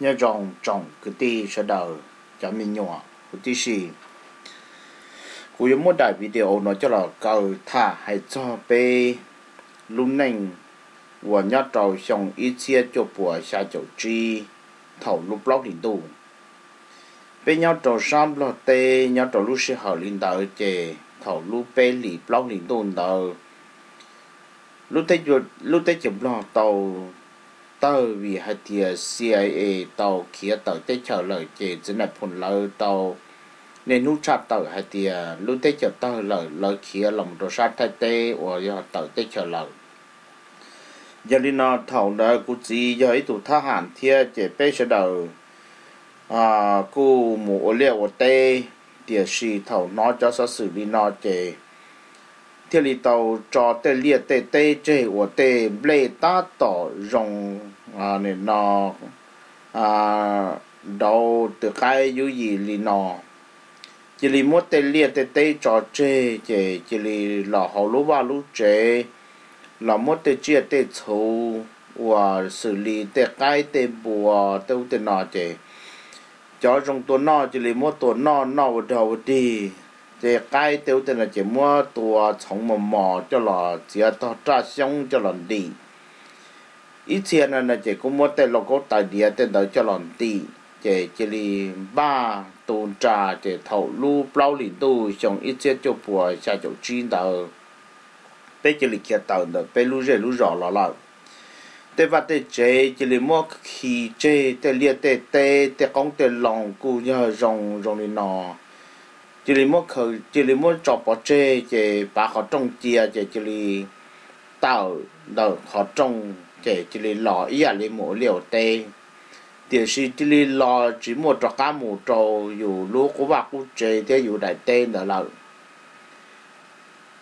Nyob zoo tsoom kwv tij sawv daws, cov me nyuam huv tib si. Kuv yuav muab daim video no coj los kaw tham hais txog peb lub neej uas nyob rau xyoo ib txhiab cuaj puas xya caum tsib, thaum lub plaub hlis ntuj. Peb nyob rau sab Nplog teb, nyob rau lub sij hawm li ntawd ces thaum lub peb hlis plaub hlis ntuj ntawd, lub teb chaws Nplog tau tawg vim hais tias C I A tau khiav tawm teb chaws lawm, ces txiv nais phoo lawv tau niaj hnub tshaj tawm hais tias lub teb chaws tawg lawm, lawv khiav los rau sab Thaib teb uas yog tawm teb chaws lawm. Yog li no thaum ntawd kuv txiv yog ib tug thab ham thiab ces peb sawv daws kuj mus ua liaj ua teb, tiam sis thaum hnov cov xov xwm li no ces thiaj li tau tso tej liaj tej teb tseg uas tej nplej tab tom zoo no dauv tw qaib yuv yim li no. Cia li muab tej liaj tej teb tso tseg ces cia li los hauv lub vaj lub tsev, los muab tej tsiaj tej txhu uas xws li tej qaib tej npua tej ub tej no ces cov zoo tua noj cia li muab tua noj, noj ua dog ua dig. Tej qaib tej ub tej no ces muab tua txhoov mos mos coj los txiav tog raj xyoob coj los ntim. Ib txhia no ces kuj muab tej lauj kaub tais diav tej ntawd coj los ntim, ces cia li npaj tu nra ces thaum lub plaub hlis ntuj xyoo ib txhiab cuaj puas xya caum tsib ntawd, peb cia li khiav tawm ntawm peb lub zej lub zos los lawm. Tej vaj tej tsev cia li muab khi tseg, tej liaj tej teb tej qoob tej loo kuj yog zoo zoo li no, cia li muab tso pov tseg ces pav qhov rooj cia ces cia li tawm ntawm qhov rooj ces cia li los ib yam li mus ua liaj ua teb. Tiam sis cia li los tsis muaj rov qab mus rau yus lub qub vaj qub tsev thiab yus daim teb ntawd lawm.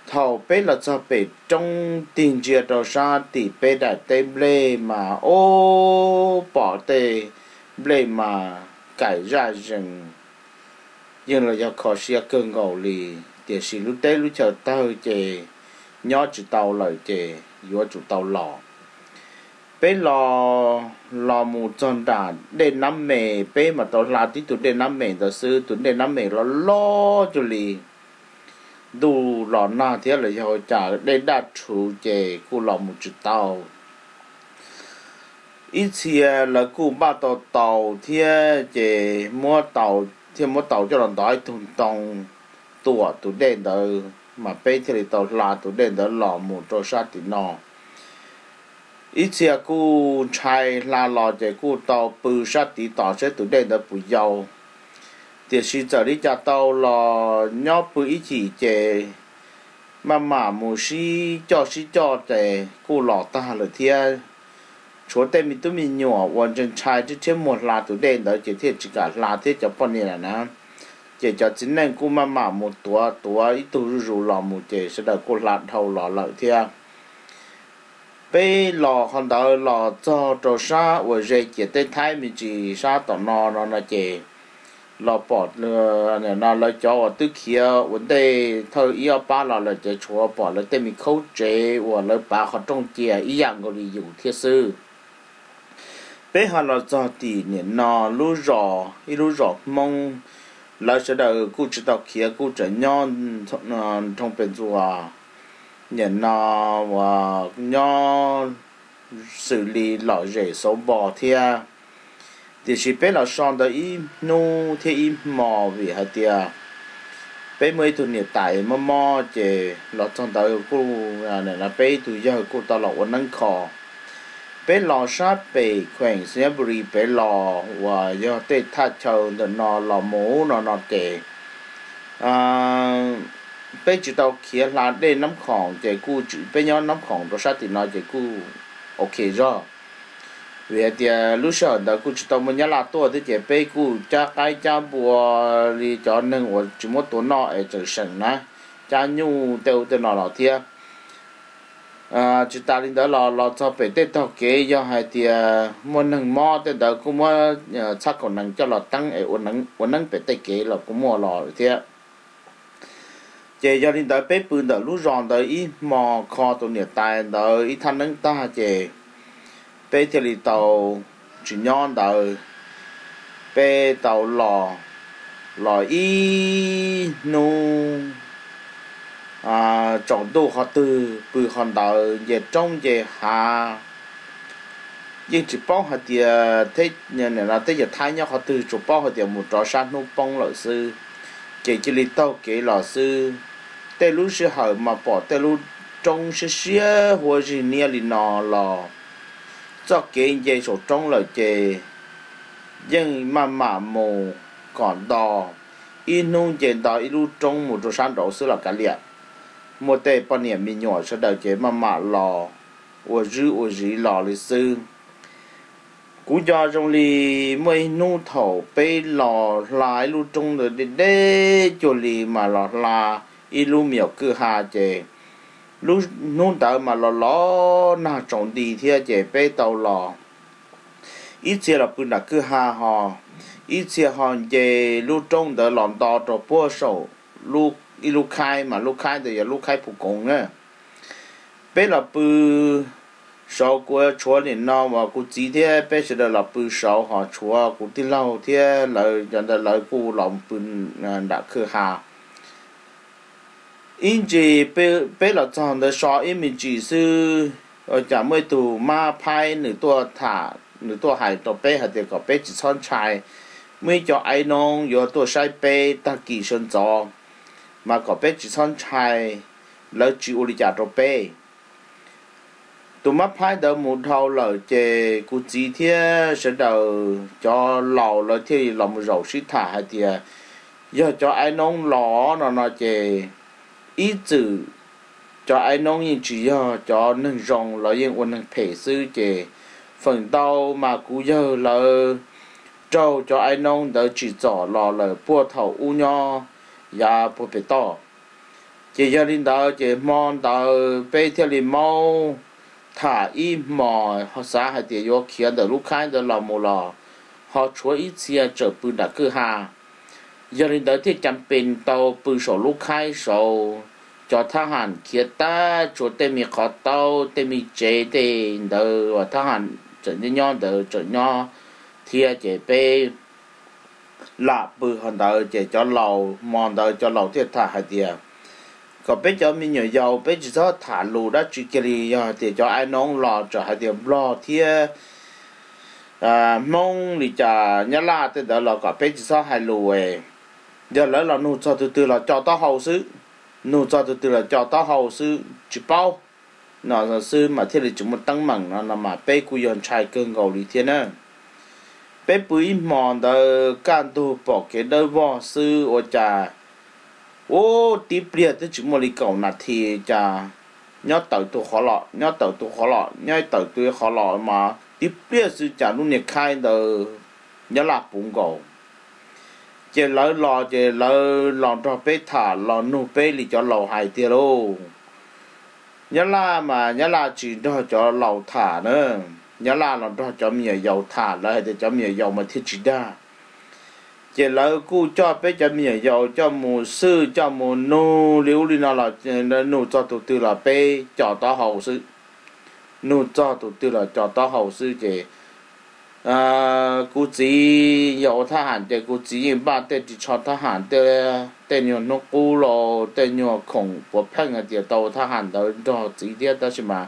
Thaum peb los txog pem roob tig ntsia rau sab tim peb daim teb nplej mas ub, pom tej nplej mas kaim zaj zees, yeej los yog kho siab kawg nkaus li. Tiam sis lub teb lub chaw tawg ces nyob tsis tau lawm ces yuav tsum tau los. Peb los, los mus txog nram dej Nab Mes, peb mas tau hla tib tug dej Nab Mes ntawd xwb, tus dej Nab Mes loj loj cuag li ntuj los nag thiab los yog cas, dej daj rhuv ces kuj los mus tsis tau. Ib txhia lawv kuj npaj tau taus thiab ces muab taus, thiaj muab taus coj los ntov ib tug ntoo tuam tus dej ntawd, mas peb thiaj li tau hla tus dej ntawd los mus rau sab tim no. Ib txhia kuj ntshai hla los ces kuj tau pw sab tid tos seb tus dej ntawd puas yau. Tiam sis txawm li cas tau los nyob pw ib chim ces maj mam mus sib coj sib coj ces kuj los tag lawm thiab. Tshuav tej me tub me nyuam uas ntshai ntshai thiab rhiab muag hla tus dej ntawd ces thiaj tsis kam hla thiab cov poj niam na. Ces cov txiv neej kuj maj mam mus tuav tuav ib tug zuj zus los mus ces sawv daws kuj hla dhau los lawm thiab. Peb los qhov ntawd los txog rau sab uas ze ciam teb Thaib me ntsis sab tom no no no ces los pom no lawv cov uas twb khiav ua ntej thawj ib ob pab los lawm ces tshuav pom lawv tej me khaub tsev uas lawv pav qhov rooj cia ib yam nkaus li yus thiab xwb. Peb ho los txog tim niam no lub zos, ib lub zos Hmoob, lawv sawv daws kuj tsis tau khiav, kuj tseem nyob nroo pes ntxuas, niam no uas nyob xws li lom zem xauv npo thiab. Tiam sis peb los so ntawd ib hnub thiab ib hmo vim hais tias peb muaj ib tug niam tais mob mob ces los txog ntawd kuj, peb ib tug yawg kuj tau los ua neeb kho. Peb los sab pem kheem Xayaburi pem los uas yog tej thaj chaw ntawm no los mus no no ces peb tsis tau khiav hla dej Nab Khoom ces kuj, peb nyob Nab Khoom rau sab tim no ces kuj ok zog. Vim hais tias lub sij hawm ntawd kuj tsis tau muaj Nyab Laj tuaj thiab ces peb kuj cab qaib cab npua li cov neeg uas tsis muab tua noj es tseem seem na, cab nyuj tej ub tej no los thiab. Tsis tas li ntawd los los txog pem tej tog kev yog hais tias muaj neeg mob tej ntawd kuj muab txhab kaus nees coj los teeb es ua neeb pem tej kev los kuj muaj los thiab. Ces yog li ntawd peb pw ntawm lub zos ntawd ib hmo kho tus niam tais ntawd ib thaj neeb tag ces peb thiaj li tau tsis nyob ntawd. Peb tau los, los ib hnub tsaus ntuj qhov twg pw qhov ntawd, nce roob nce hav. Yeej tsis paub hais tias teb chaws Thaib nyob qhov twg, tsuas paub hais tias mus rov sab hnub poob lawm xwb, ces cia li taug kev los xwb. Tej lub sij hawm mas pom tej lub roob siab siab huab zig niab li no los, txoj kev nce saum roob lawm ces yeej maj mam mus kom nto, ib hnub nce nto ib lub roob mus rau sab nraud xwb los kav liam. Muaj tej poj niam me nyuam sawv daws ces maj mam los ua zwb ua zis los li xwb. Kuv nco zoo li muaj ib hnub thaum peb los hla ib lub roob ntawd deb deb cuag li mas los hla ib lub me nyuam kwj ha ces lub hnub ntawd mas los los nag tsaus nti thiab ces peb tau los ib txhia los pw nram kwj ha ho ib txhia ho nce lub roob ntawd los nto rau puag saum ib lub khaib mas lub khaib ntawd yog lub khaib Phu Koov na. Peb los pw saud, kuv tshuav nim no uas kuv txiv thiab peb sawv daws los pw saud ho tshuav kuv tij laug thiab lawv cov ntawd lawv kuj los pw nram kwj ha. Ib ntsis peb los txog ntawd so ib me ntsis xwb, ua cas muaj ib tug mab phaib nws tuaj tham, nws tuaj hais rau peb hais tias kom peb tsis txhob ntshai, muaj ib co aib noob yuav tuaj saib peb tag kis sawv ntxov, mas kom peb tsis txhob ntshai, lawv tsis ua li cas rau peb. Tus mab phaib ntawd mus dhau lawm ces kuv txiv thiab sawv daws cov laus lawv thiaj li los mus zaum sib tham hais tias yog cov aib noob los no no ces ib txwm cov aib noob yeej tsis yog cov neeg zoo, lawv yeej ua neeg phem xwb ces feem ntau mas kuv yawg lawv raug cov aib noob ntawd tsim txom los lawm puag thaum ub nyob yav puag pem toj. Ces yog li ntawd ces hmo ntawd peb thiaj li maub tham ib hmos, xav hais tias yuav khiav ntawm lub khaib ntawd los mus los ho tshuav ib txhia tseem pw nram kwj ha. Yog li ntawd thiaj cas pes tau pw saum lub khaib saud. Cov thab ham khiav tag, tshuav tej me qhov taub tej me tsev tej ntawd uas thab ham tseem nyob ntawd tseem nyob thiab ces peb lam pw qhov ntawd ces cov laus hmo ntawd cov laus thiaj tham hais tias kom peb cov me nyuam yaus peb tsis txhob tham lus dab tsi kiag li, yog hais tias cov aib noob los txawm hais tias nplog thiab hmoob li cas nyab laj tej ntawd los kom peb tsis txhob hais lus, yog lawv los nug txog tus twg los co taub hau xwb, nug txog tus twg los co taub hau xwb tsis paub no xwb mas thiaj li tsis muaj teeb meem no no mas peb kuj yog ntshai kawg nkaus li thiab na. Peb pw ib hmos ntawd kaj ntug pom kev dawb vog xwb ua cas ub tib pliag twb tsis muaj li kaum nas this cas nyob tawm tus qhov los nyob tawm tus qhov los nyob tawm tus qhov los mas tib pliag xwb cas lub niag khaib ntawd nyab laj puv nkaus. Ces lawv los ces lawv los nrog peb tham los nug peb li cov laus hais tiag lauj. Nyab laj mas nyab laj tsis nrog cov laus tham na, nyab laj los nrog cov me nyuam yaus tham, lawv hais tias cov me nyuam yaus mas thiaj tsis dag. Ces lawv kuj coj peb cov me nyuam yaus coj mus xwj coj mus nug li ub li no los nug txog tus twg los peb co taub hau xwb, nug txog tus twg los co taub hau xwb ces kuv txiv yog ua thab ham ces kuv txiv yeej npaj tej ris tsho thab ham, tej nyuag hnub qub los tej nyuag khoom puav pheej hais tias tau ua thab ham ntawd nrog txiv thiab tab sis mas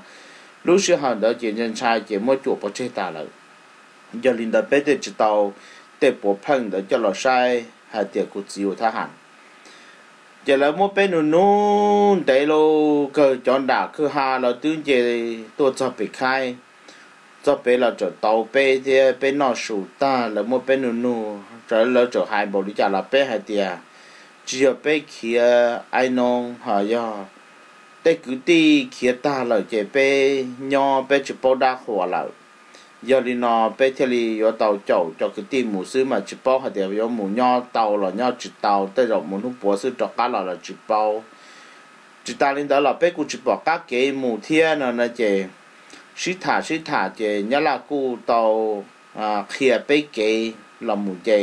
lub sij hawm ntawd ces ntshai ces muab cuam pov tseg tas lawm. Yog li ntawd peb thiaj tsis tau tej puav pheej ntawd coj los saib hais tias kuv txiv ua thab ham. Ces lawv muab peb nug nug ntev lauj, kawg cov nram kwj ha lawv twb nce tuaj txog pem khaib, txog pem los txawm tau peb thiab peb noj su tag lawv muab peb nug nug, lawv txawm hais npaum li cas los peb hais tias tsis yog peb khiav aib noob ho yog tej kwv tij khiav tag lawm ces peb nyob peb tsis paub dab qhuas lawm. Yog li no peb thiaj li yuav tau caum cov kwv tij mus xwb mas tsis paub hais tias yuav mus nyob tau los nyob tsis tau, tej zaum mus hnub puav xwb rov qab los los tsis paub. Tsis tas li ntawd los peb kuj tsis pom qab kev mus thiab no no ces sib tham sib tham ces nyab laj kuj tau qhia peb kev los mus nce.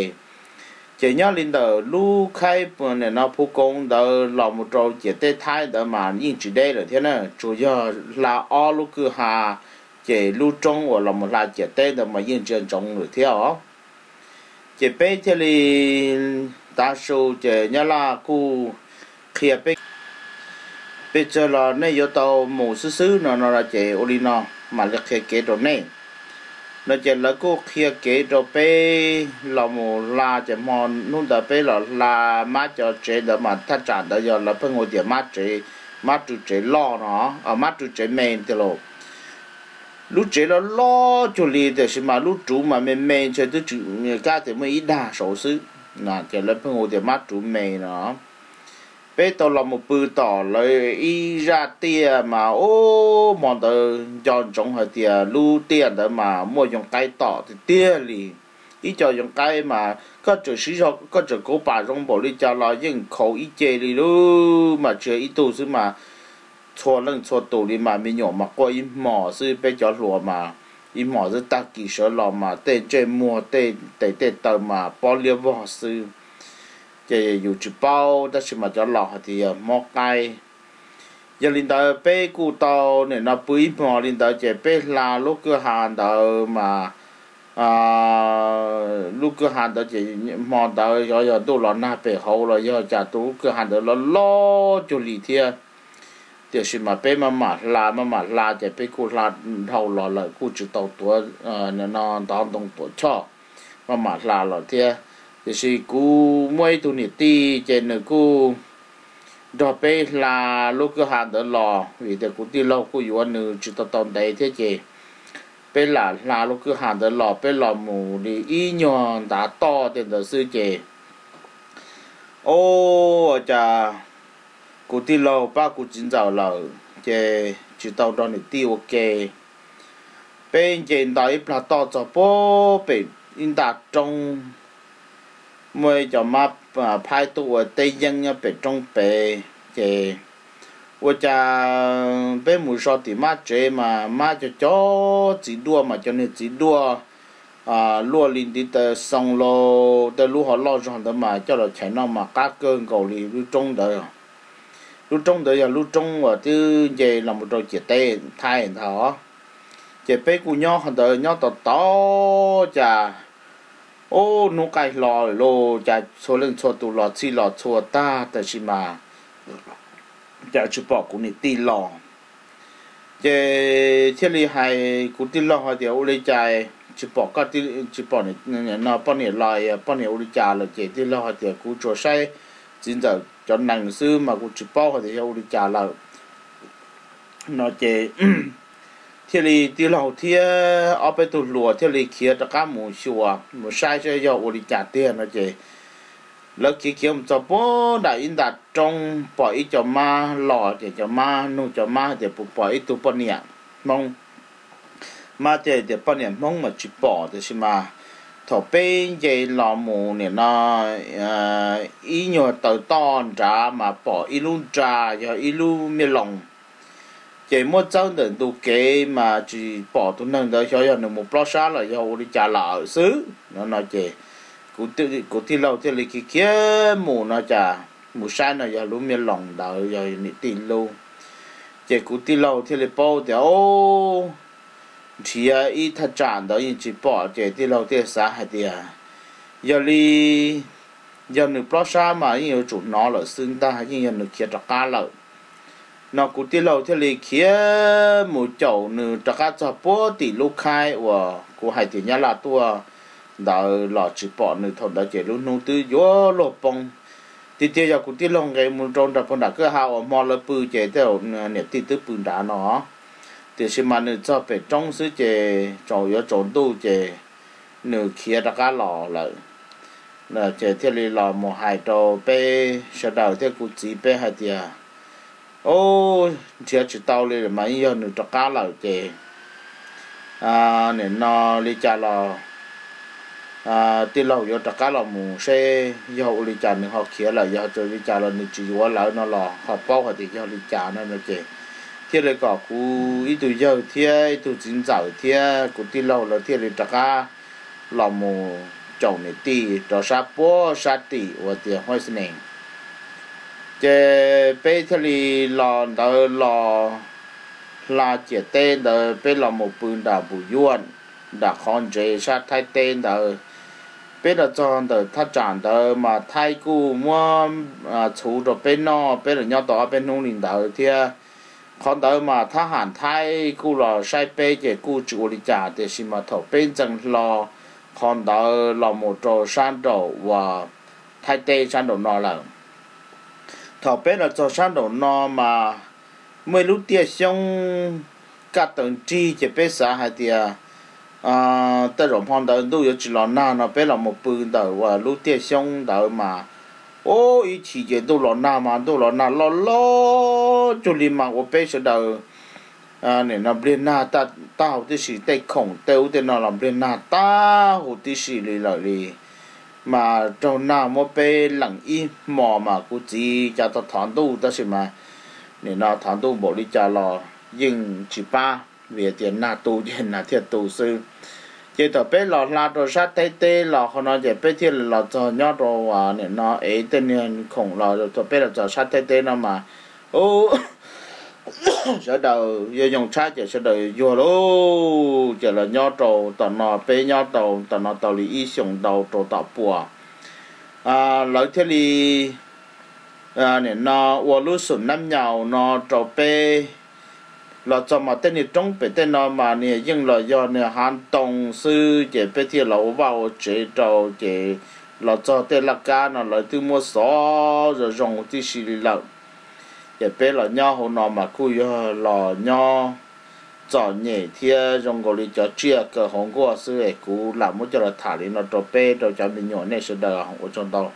Ces nyob li ntawm lub khaib no Phu Koov ntawd los mus rau ciam teb Thaib ntawd mas yeej tsis deb lawm thiab na, tsuas yog hla ob lub kwj ha, ces lub roob uas los mus hla ciam teb ntawd mas yeej ntsia ntsoov lawm thiab os. Ces peb thiaj li tav su ces Nyab Laj kuj qhia peb, peb tsawg los nej yuav tau mus xwb xwb no no ces ua li no mam li qhia kev rau nej no ces lawv kuj qhia kev rau peb los mus hla ces hmo hnub ntawd peb los hla mab cov tsev ntawd mas thaj tsam ntawd yog lawv pheej hu tias mab tsev, mab rw tsev loj no, mab rw tsev me tiag lauj. Lub tsev loj loj cuag li tiam sis mas lub ruv mas me me ntshe twb tsis kab tias muaj ib dag saud xwb, ces lawv pheej hu tias mab ruv me no. Peb tau los mus pw tom lawv ib zaj tiaj mas ub hmo ntawd nco ntsoov hais tias lub tiaj ntawd mas muaj yoov qaib tom tiag tiag li. Ib co yoov qaib mas koj tseem siv zog koj tseem kauv pam zoo npaum li cas los yeej khaus ib ce li lub mas tsis yog ib tug xwb mas txhua leej txhua tus li mas me nyuam mas quaj ib hmos xwb, peb cov hluas mas ib hmos xwb, tag kis sawv los mas tej ntsej muag tej tes tej taw mas pob liab vog xwb. Ces yus tsis paub tab sis mas cov laus hais tias yog mob qaib. Yog li ntawd peb kuj tau nim no pw ib hmos li ntawd ces peb hla lub kwj ha ntawd mas lub kwj ha ntawd ces hmo ntawd xyov yog ntuj los nag pem hauv los yog cas tus lub kwj ha ntawd loj loj cuag li thiab. Tiam sis mas peb maj mam hla maj mam hla ces peb kuj hla dhau los lawm kuj tsis tau tuav no ntov ntoo tuam choj, maj mam hla los thiab. Tiam sis kuv muaj ib tug niam tij ces nws kuj nrog peb hla lub kwj ha ntawd los vim tias kuv tij laug kuj yuav nws tsis tau tau ntev thiab ces peb lam hla lub kwj ha ntawd los, peb los mus li ib nyuag ntav toj tej ntawd xwb ces o, ua cas kuv tij laug pab kuv txiv ntxawm lawm ces tsis tau nrog niam tij ua ke. Peb nce ntaus ib plag toj txog puag pem ib nta roob, muaj ib co mab phaib tuaj ua teb yeeb nyob pem roob pem ces ua cas peb mus so tim mab tsev mas mab cov cov txiv duaj mas cov niag txiv duaj luaj li ntiv taw xoo los tej lub ho loj zog ntawd mas coj los chais noj mas qab kawg nkaus li lub roob ntawd. Lub roob ntawd yog lub roob uas twb nce los mus rau ciam teb Thaib ntag. Ces peb kuj nyob qhov ntawd nyob tau tau cas ub hnub qaij hlo lawm lauj, cas txhua leej txhua tus los txhij los txhua tag tab sis mas cas tsis pom kuv niam tij los. Ces thiaj li hais kuv tij laug hais tias ua li cas tsis pom, tsis pom no poj niam los, poj niam ua li cas lawm ces tij laug hais tias kuv tsuas saib txiv ntxawm cov nees xwb mas kuv tsis paub hais tias yog ua li cas lawm no ces thiaj li tij laug thiab ob peb tug hluas thiaj li khiav rov qab mus xyuas mus saib saib yog ua li cas tiag no ces lawv khiav khiav mus txog puag nram ib nta roob pom ib co mab los ces cov mab nug cov mab hais tias puas pom ib tug poj niam Hmoob. Mab thiaj tias poj niam Hmoob mas tsis pom tiam sis mas thaum peb nce los mus nim no ib nyuag taw toj nrad mas pom ib lub nra yog ib lub miaj loos. Ces muab txawb ntawm ntug kev mas tsis pom tus neeg ntawd xyov yog nws mus plob sab los yog ua li cas lawm xwb no no ces kuv tij laug thiaj li khiav khiav mus no cas mus saib no yog lub miaj loos ntawd yog niam tij lub. Ces kuv tij laug thiaj li paub tias o, nrhiav ib thaj tsam ntawd yeej tsis pom ces tij laug thiaj xav hais tias yog li yog nws plob sab mas yeej yuav tsum hnov lawm xwb ntag, yeej yog nws khiav rov qab lawm no kuv tij laug thiaj li khiav mus caum nws rov qab txog puag tim lub khaib uas kuv hais tias Nyab Laj tuaj ntawd los tsis pom nws thaum ntawd ces lub hnub twb yuav luag poob. Tiag tiag yog kuv tij laug nqes mus rau nram puag nram kwj ha uas hmo lawv pw ces tej niam tij twb pw nrad no, tiam sis mas nws txog pem roob xwb ces tsaus yuav tsaus ntuj ces nws khiav rov qab los lawm. Ces thiaj li los mus hais rau peb sawv daws thiab kuv txiv peb hais tias o, nrhiav tsis tau li lawm mas yeej yog nws rov qab lawm ces nim no li cas los tij laug yuav rov qab los mus seb yog ua li cas nws ho khiav lawm, yog li cas los nws tsis yuav lawv no los ho paub hais tias yog li cas no no ces thiaj li kom kuv ib tug yawg thiab ib tug txiv ntxawm thiab kuv tij laug lawv thiaj li rov qab los mus caum niam tij rov sab puag sab tim uas tias Huaib Xenees. Ces peb thiaj li los ntawd los hla ciam teb ntawd peb los mus pw nram Npus Yuaj, nram qhov ntsev sab Thaib teb ntawd. peb los txog ntawm thaj tsam ntawd mas Thaib kuj muab txhuv rau peb noj, peb los nyob tau ob peb hnub li ntawd thiab. Qhov ntawd mas thab ham Thaib kuj los saib peb ces kuj tsis ua li cas, tiam sis mas thaum peb ntxeev hlo qhov ntawd los mus rau sab nraum uas Thaib teb sab nraum no lawm, thaum peb los txog sab nraum no mas muaj ib lub tiaj xyoob kaj taw nrig, ces peb xav hais tias tej zaum hmo ntawd ntuj yuav tsis los nag no peb los mus pw ntawm uas lub tiaj xyoob ntawd mas, ub, ib chim ces ntuj los nag mas ntuj los nag loj loj cuag li mas ua peb sawv daws nim no npliag nag tag huv tib si, tej khoom tej ub tej no los npliag nag tag huv tib si li lawm li. Mas raug nag muab peb leem ib hmo mas kuv txiv cav tau thov ntuj tab sis mas nim no thov ntuj npaum li cas los yeej tsis pab, vim tias nag tu ces nag thiaj tu xwb. Ces thaum peb los hla rau sab Thaib teb los qhov no ces peb thiaj li los txog nyob rau nim no ev tej niag khoom los thaum peb los txog sab Thaib teb no mas, ub, sawv daws yog yoo tshab ces sawv daws yuag lauj, ces los nyob rau tom no, peb nyob rau tom no tau li ib xyoos ntau rau tom puas lawv thiaj li nim no ua lub xum nab nyaus no rau peb. Los txog mas tej niag roob pem tej no mas nws yeej los yog niag hav ntoo xwb, ces peb thiaj los ua vaj ua tsev rau, ces los txog tej laj kab no lawv twb muab xov zoo zoo tib si li lawm. Ces peb los nyob hauv no mas kuj yog los nyob txom nyem thiab zoo nkaus li cov tsiaj kaw hauv nkuaj xwb es kuv lam muab coj los tham li no rau peb rau cov me nyuam nej sawv daws ua tsaug ntau.